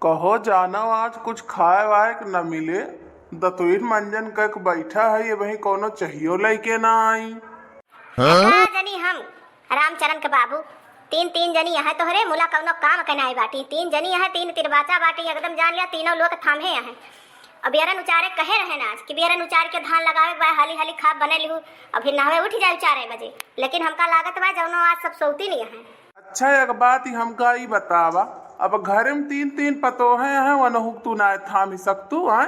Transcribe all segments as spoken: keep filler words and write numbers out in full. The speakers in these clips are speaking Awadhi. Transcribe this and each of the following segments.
कहो जानव, आज कुछ खाए वाए के न मिले, दतुइन मंजन कइके बैठा है, ये वहीं कौनो चाहियो लइके ना आई। का जनी हम, रामचरण के बाबू, तीन, तीन जनी अहै तोहरे, मुला कौनो काम के नाई बाटी। तीन जनी अहै, तीन तिरबाचा बाटी, एकदम जान लिया, तीनों लोग थाम्हे अहै। अब बियरन उचारे कहे रहे ना आज कि बियरन उचार के धान लगावे के बा, हाली हाली खाब बने लिहू, अब फिर नहवे उठ जाए चार बजे। लेकिन हमका लागत बा जौनो आज सब सौती नहीं अहै। अच्छा, एक बात ही हमका ई बतावा, अब घरे में तीन तीन पतोहे हैं, वनहु तू ना थाम ही सकतू, हैं?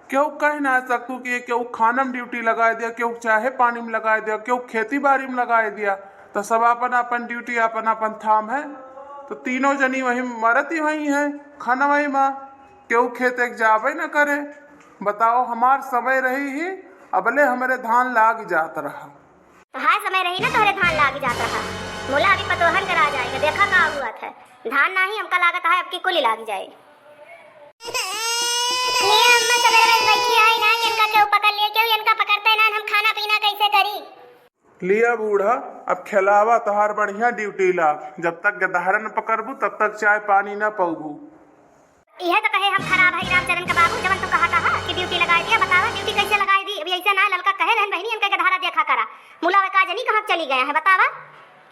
केहू कह ना सकतू कि केहू खाना में ड्यूटी लगाए दिया, केहू चाहे पानी में लगाए दिया, केहू खेती बाड़ी में लगाए दिया, तो सब अपन अपन ड्यूटी अपन अपन थाम है। तो तीनों जनी वहीं मरत ही वहीं हैं, खाना वहीं माँ, केहू खेते के जाबे न करे। बताओ, हमार समय रही ही, अबले हमरे धान लाग जात रहा। तोहार समय रही ना, तोहरे धान लाग जात रहा। मुला अभी पतोहन के राज आएगा, देखा का हुआ था। धान नाही, हमका लागत है, अब की कुली लाग जाए। ले अम्मा, सबेरे बस बैठी है ना, इनका केहू पकड़ लिए, केहू इनका पकड़ते ना, हम खाना पीना कैसे करी? लिया बूढ़ा, अब खेलावा, तोहार बढ़िया ड्यूटी लाग, जब तक गदहरा न पकड़बू, तब तक चाय पानी न पौबू। इहे तो कहे हम खराब है रामचरण के बाबू, जवन तू कहत हा कि ड्यूटी लगाई दिया। बतावा ड्यूटी कैसे लगाई दी? अभी ऐसे ना ललका कहे रहन बहिनी, इनके गदहरा देखा करा, मुला वे का जनी कहाँ चली गया है, बतावा।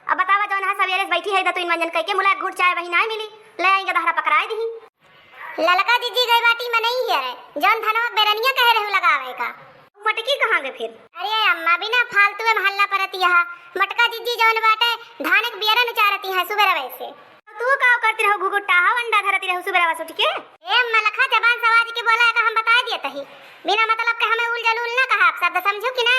अब बतावा जवन है सवेरे से बैठी है दतुइन मंजन कइके, मुला एक घूंट चाय वही ना मिली, ले आई गदहरा पकड़ाई दी। ललका जिज्जी गई बाटी मनई है रे, जवन धनवा बेरनिया कहे रहू लगावे का। मटकी कहाँ गए फिर? अरे अम्मा, बिना फालतू में हल्ला परत यहा। मटका जिज्जी जवन बाटे, धान के बियरन उचारती है सुबेरवे से। तू का करती रहो घुघुट्टा, हव अंडा धरती रहो सुबेरवा से उठ के? ए अम्मा, लखा जबान सवाज के बोला है, का हम बताए दिए तही। बिना मतलब के हमें उल जलूल ना कहा, आप शब्द समझो कि ना?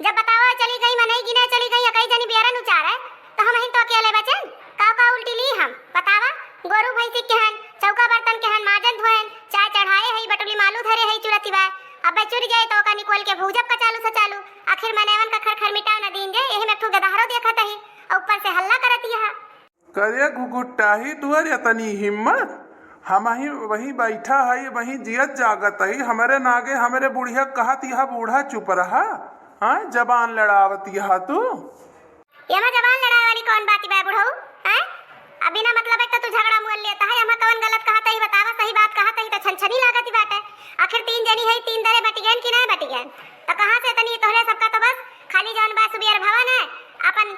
जब बतावा चली गई, मनई गिने चली गई, कई जनी बियरन उचारे, तो हम हिन तो अकेले बचन? का का उल्टी ली हम? बतावा, गोरू भैंसी के हन, चौका बर्तन के हन, माजन धोएन, चाय चढ़ाए हई, बटुली मालू धरे हई, चुरती बा। अब चुर जाए तो ओका निकोल के भूजब का चालू से चालू। आखिर मनैवन का खर खर मिटाव न दीन जे, यही में एक ठो गदहरो देखत ही, और ऊपर से हल्ला करत यहा। करे घुघुट्टाही तुअर इतनी हिम्मत, हम ही वहीं बैठा हई, वहीं जियत जागत हई, हमरे नागे हमरे बुढ़िया कहत यहा बूढ़ा चुप रहा, हाँ जबान लड़ावत यहा तू। एमा जबान लड़ाए वाली कौन बात बा बुढ़ऊ? हैं? अब बिना मतलब एक तो तू झगड़ा मुअल लेता है, एमा कौन गलत कहत ही बतावा, सही बात कहत ही तो छनछनी लागत ही बाटे। आखिर तीन जनी है, तीन दरे बटिगेन कि नहीं बटिगेन? तो कहाँ से इतनी तोहरे सबका तो बस खाली जौन बा सुबियर भवन है, अपन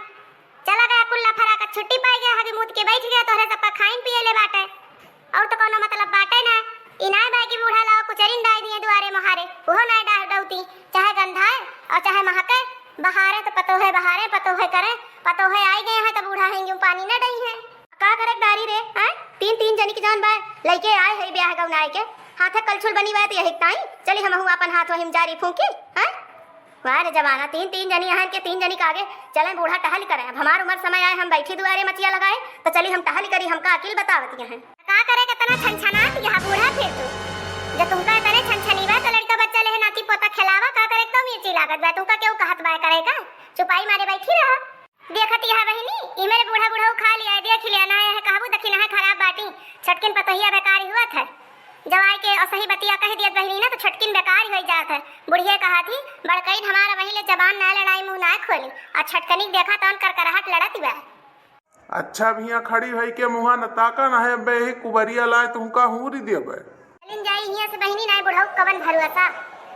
चला गया कुल्ला फरा का छुट्टी पाई गया, हगी मूत के बैठ गया, तोहरे सबका खाइन पिए ले बाटे। और तो कौनो मतलब बाटे ना। ई नाय बा कि बूढ़ा लाओ कुचरिन डाई दिए दुआरे मोहारे, उहो नाय डाह डौती, चाहे गंधाए और चाहे महके, बहारे तो पतोहे बहारे, पतोहे करे, पतोहे आई गए हैं तो बूढ़ा हैं यूं पानी न डई है। का करे डारी रे, हैं? तीन तीन जनी की जान बा, लइके आए है ब्याह गौनाए के, हाथे कलछुल बनी बा तो यही ताई, चली हमहू अपन हाथ वही में जारी फूंकी, हैं? वाह रे जमाना, तीन, तीन जनी अहन के तीन जनी के आगे चलें बूढ़ा टहल करें। अब हमार उमर समय आए, हम बैठी दुआरे मचिया लगाए, तो चली हम टहल करी, हमका अकिल बतावत अहन। का करे के इतना छनछनात यहाँ बूढ़ा फिर तू? जब तुमका इतने छनछनी बा, तो लड़का बच्चा लेहे नाती पोता खिलावा, का करे एकदम मिर्ची लागत बा, तुमका केहू कहत बा करे का? चुपाई मारे बैठी रहा। देखत यहाँ बहिनी, ई मेरे बूढ़ा बूढ़ा खा लिया, देख लिया, ना है कहबू दखी ना है खराब बाटी, छटकिन पतोहिया बेकार हुआ था। जब आए के असही बतिया कह दियत बहिनी ना, तो छटकिन बेकार ही होई जात है। बुढ़िया कहा थी, "बड़कइन हमारा वहीं ले जबान ना लड़ाई, मुंह ना खोली, और छटकनी के देखा तौन करकराहट लड़त बा।" अच्छा भैया, खड़ी भई के मुँहा न ताका, ना है अबे यही कुबरिया लाए तुमका हूरी देबे। चलिन जाई हियां से बहिनी, ना बुढ़ऊ कवन भरोसा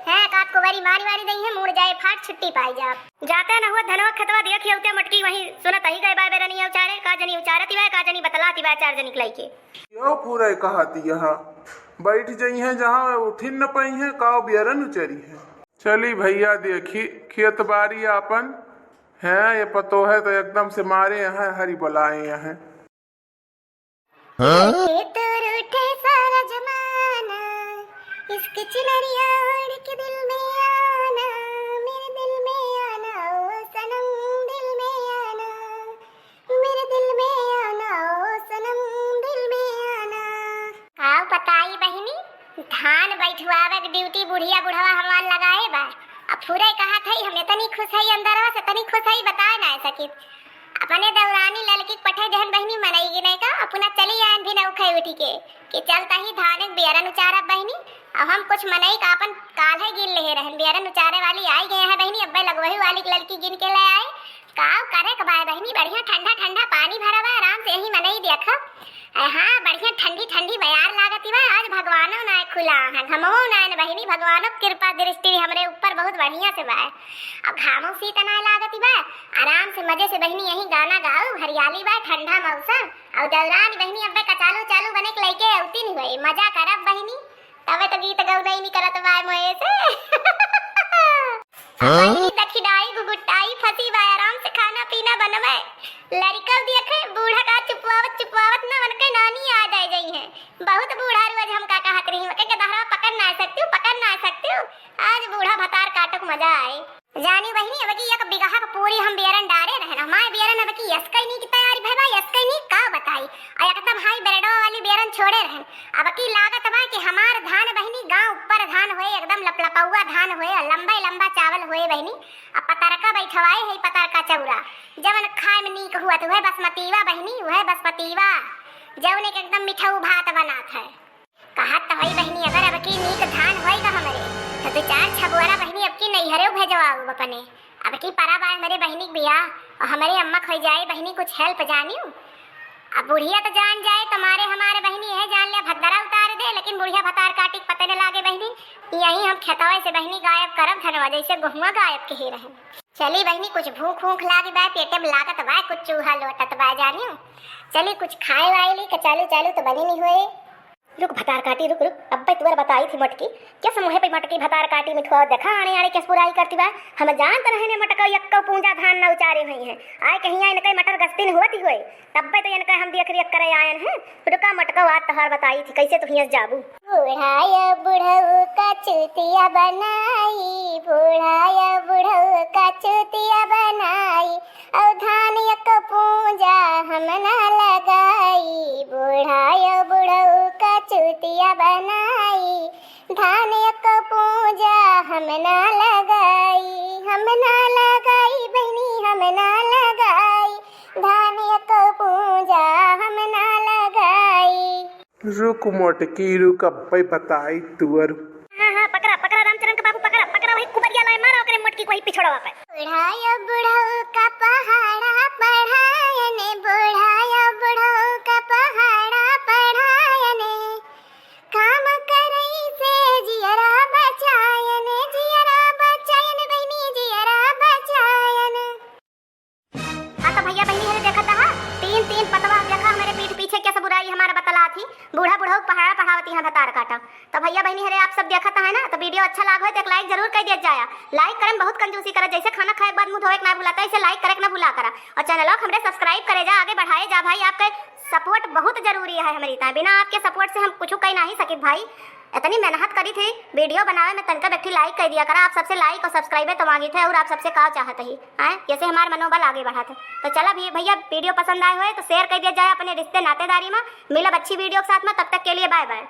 है, का कुबरी मारी वारी दई है, मुड़ जाए फाट छुट्टी पाई जा। जाते न हुआ धनवा खेतवा दिया खियौते मटकी वहीं सुनत ही गए बाय बेरनिया उचारे, का जनी उचारती बा, का जनी बतलाती बा चार जनी के लइके। यो फुरै कहत यहाँ बैठ जइहें, जहाँ उठिन न पइहें, काव बियरन उचरिहें। चली भैया, देखी खेत बारी आपन। हैं, ये पतोहे तो एकदम से मारे यहाँ, हरी बोलाए यहाँ। हाँ? ये तो रूठे सारा जमाना, इश्क चुनरिया ओढ़ के दिल में आना, मेरे दिल में आना, ओ सनम, दिल में आना। मेरे दिल में आना ओ सनम, दिल में आना। का बताई बहिनी, धान बैठवावे के ड्यूटी बुढ़िया बुढ़वा हमार लगाए बा। अब फुरै कहत हई, हम इतनी खुश हई अंदरवा से, इतनी खुश हई बताए ना सकित। अपने देवरानी ललकी के पठे देहन बहिनी मनई गिने का, अपना चली आयन भी नौखे उठी के, कि चलता ही धान के बियरन उचारब बहिनी। अब हम कुछ मनई का अपन काल्हे गिन लेहे रहन, बियरन उचारे वाली आई गए हैं बहिनी, अब्बे लगवही वाली के ललकी गिन के ले आए। काव करे के बा बहिनी, बढ़िया ठंडा ठंडा पानी भरा बा, आराम से यही मनई देखब। अरे हाँ, बढ़िया ठंडी ठंडी बयार लागत बा, भगवानो नाय खुला है, घमवो नाय न बहिनी, भगवानो के कृपा दृष्टि हमरे ऊपर बहुत बढ़िया से बा। अब घामो सीत नाय लागत बा, आराम से मजे से बहिनी यही गाना गाऊ, हरियाली बा, ठंडा मौसम, और दौरान बहिनी अब्बे कचालू चालू बने के लइके अउती नहीं होई, मजा करब बहिनी। तबे तो गीत गौनई नहीं करत बा मोए से। हाँ? बहिनी दखिनाई गुगुटाई फंसी बा, आराम से खाना पीना बनवे। लड़का देखे बूढ़ा का चुपवावत चुपवावत न उनके नानी याद आ जाई है। बहुत बूढ़ा रोज हमका कहत रही, मके के दहरा पकड़ ना सकती हूँ, पकड़ ना सकती हूँ। आज बूढ़ा भतार काटक मजा आए। जानी बहिनी, अब की एक बिगहा के पूरी हम बियरन डारे रहन। हमारे बियरन अब की यसकई नहीं की तैयारी भई बा, यसकई नहीं का बताई। और एकदम हाई ब्रेडवा वाली बियरन छोड़े रहन। अब की लागत बा कि हमार धान बहिनी गाँव ऊपर धान होए, एकदम लपलपौआ धान होए, और लंबा लंबा चावल होए बहिनी। अब पतरका बैठवाए है, पतरका चौरा, जवन खाए में नीक हुआ तो वह बसमतीवा बहिनी, वह बसमतीवा, जवन एक एकदम मिठऊ भात बनात है। कहत तो हई बहिनी, अगर अब की नीक धान होई तो हमरे, तो दो चार छबुआरा बहिनी अब की नैहरे भेजवाऊ अपने। अब की परब आए हमरे बहिनी के बियाह, और हमरे अम्मा खोई जाए बहिनी कुछ help जानियो। अब बुढ़िया तो जान जाए तुम्हारे हमारे बहिनी है, जान ले भद्दरा उतार दे, लेकिन बुढ़िया भतार काटी के पते न लागे बहिनी। यही हम खेतवा से बहिनी गायब करब धनवा, जैसे गोहुआ गायब के ही रहन। चली बहिनी, कुछ भूख ऊख लागी बा, पेटे में लागत बा, कुछ चूहा लोटत बा जानियो। चली कुछ खाए वाए ली, कचालू चालू तो बनी नहीं हुए। रुक भतार काटी, रुक, रुक, अब्बे तुअर बताई थी मोटकी, किस मुँहे पे मोटकी भतार काटी मिठुआ, देखा आने आने किस बुराई करती बा। हम जानत रहे ने मोटका यक्को पूंजा धान न उचारे हुई हैं। आए कहिया इनके मटर गस्ती न हुवत ही होए, तब्बे तो इनके हम देख रेख करे आयन हैं। रुका मोटका, बात तोहार बताई थी, कैसे तू हियस जाबू। बूढ़ा या बुढ़ऊ का चूतिया बनाई, बूढ़ा या बुढ़ऊ का चूतिया बनाई, और धान यक्को पूंजा हम ना लगाई, बूढ़ा या बुढ़ऊ का चूतिया बनाई, धान यक्को पूंजा हम ना लगाई, हम ना लगाई बहिनी, हम ना लगाई, धान यक्को पूंजा हम ना लगाई। रुक मोटकी रुक, अब्बे बताई तुअर। हाँ, हाँ, पकड़ा, पकड़ा रामचरण के बाबू, पकड़ा, पकड़ा, वही कुबरिया लाए, मारा ओकरे मोटकी को वही पिछड़वा पे। बूढ़ा या बुढ़ऊ का पहाड़ा पढ़ायने, बूढ़ा या बुढ़ऊ का पहाड़ा पढ़ायने, काम करई से जियरा बचायने, जियरा बचायने बहिनी, जियरा बचायने। हाँ तो भैया बहिनी हरे देखत हा, तीन तीन पतवा देखा हमरे पीठ पीछे कैसे बुराई हमारा बतला थी, बूढ़ा बुढ़ऊ पहाड़ा पढ़ावती हैं भतार काटा। तो भैया बहिनी हरे आप सब देखत है ना, तो video अच्छा लाग हो तो एक like जरूर कर दिया जाया। Like करे में बहुत कंजूसी करे, जैसे खाना खाए के बाद मुंह धोए के ना भुलाता, ऐसे like करे के ना भुला करा। और channel को हमरे subscribe करे जा, आगे बढ़ाए जा भाई, आपके support बहुत जरूरी है हमरी ताई, बिना आपके support से हम कुछ कह नहीं सकित भाई। इतनी मेहनत करी थी video बनावे में, तनका व्यक्ति like कर दिया करा। आप सबसे like और subscribe तो मांगी थे और आप सबसे का चाहत ही, हैं? जैसे हमार मनोबल आगे बढ़त है। तो चला भी भैया, video पसंद आए होए तो share कर दिया जाए अपने रिश्ते नातेदारी में। मिलब अच्छी video के साथ में, तब तक के लिए bye bye।